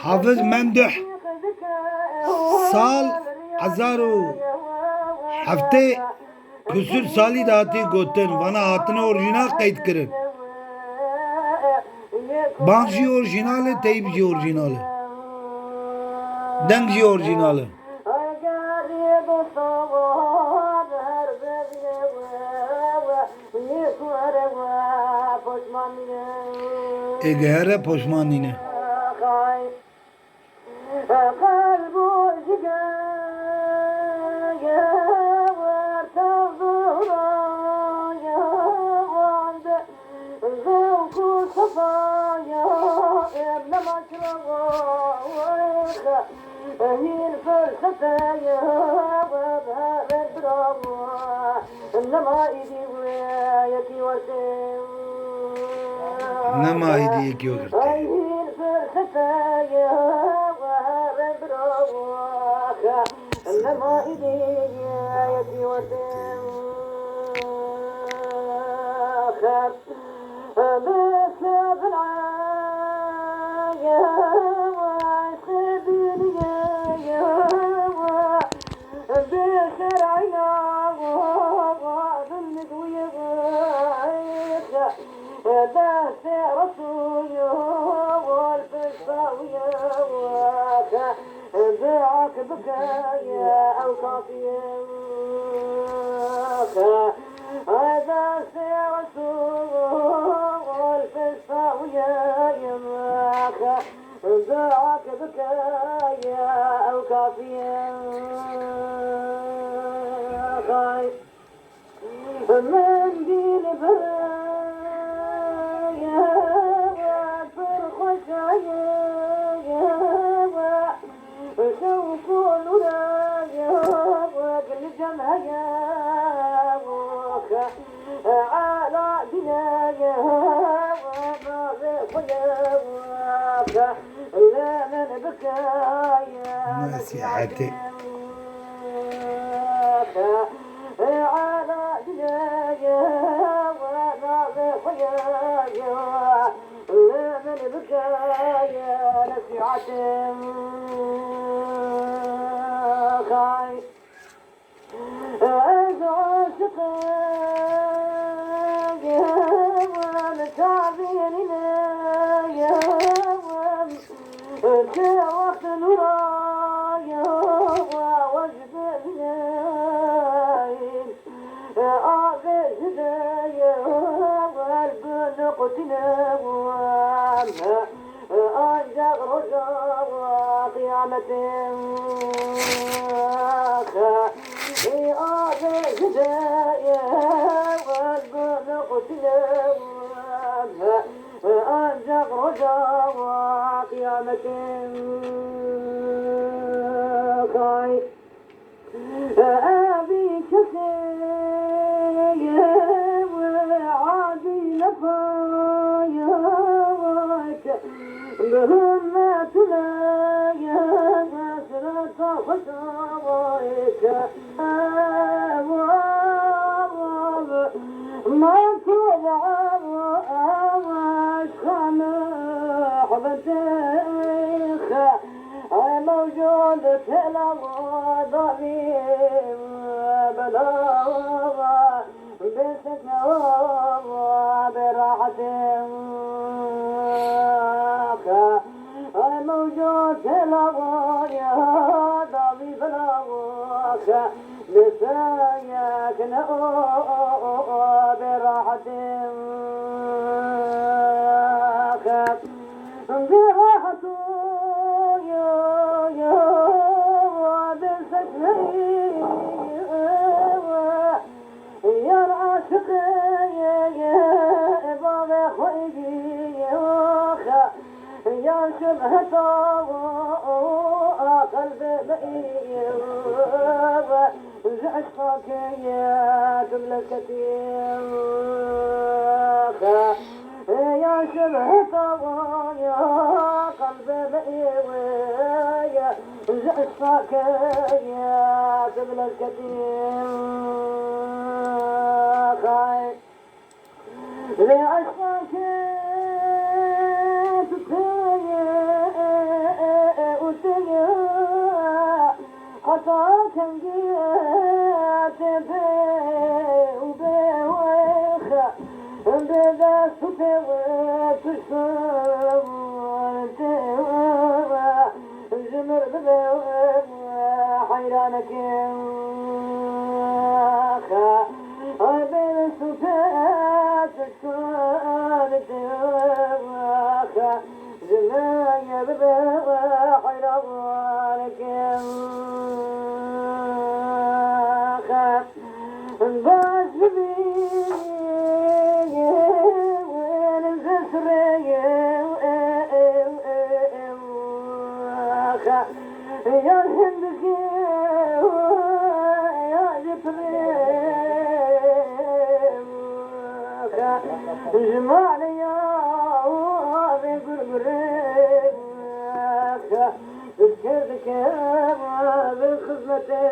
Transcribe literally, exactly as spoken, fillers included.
Hafiz Memduh sal hezar û heftê kusur salî de hatî gotin, vana hatine orjînal qeyd kirin. Bang jî orjînal e, teyb jî orjînal e. Deng jî orjînal e. Ê gehre poşman nîne. Nema îdî yekî wekirtê. Nesîhetê. Ez aşiqim çavên nîne, çi wext nûra wez bimîne, avê ji de wer bi niqutîne. Ancak roja qiyametê. Ê avê ji de ye, wez bi niqutîne. Ancak roja qiyametê. Kay. Evî kesê ye, adî nefa ye, bi himmetine ye, mesreta xwe şawayê ke. Ew, ew, ew, ma tu ew, ew, ew, eşqa mihbetê xe. Ay mewcûd tela davî bela, bê seke bê rahetê. Ay mewcûd tela davî bela, bê seke bê rahetê. Bi rahat û ya, ya, bi sekneyî Heta qelbê me î ji eşqa keye tu bilezketî. Ya şev heta ya qelbê me î ji eşqa keye tu bilezketî. Xay. Lê eşqa ke tu teye û teye, heta kengê te be û be wex, be dest û pê we tu şol te. Ji mir bibe heyraneke. Ay bê supet şol te. Ji me ye bibe heyraneke. Baş bibî win zesrê. Ya hindikê ya ji pirê. Ji malê ya vê gurgurê. Piskerdike vê xizmetê.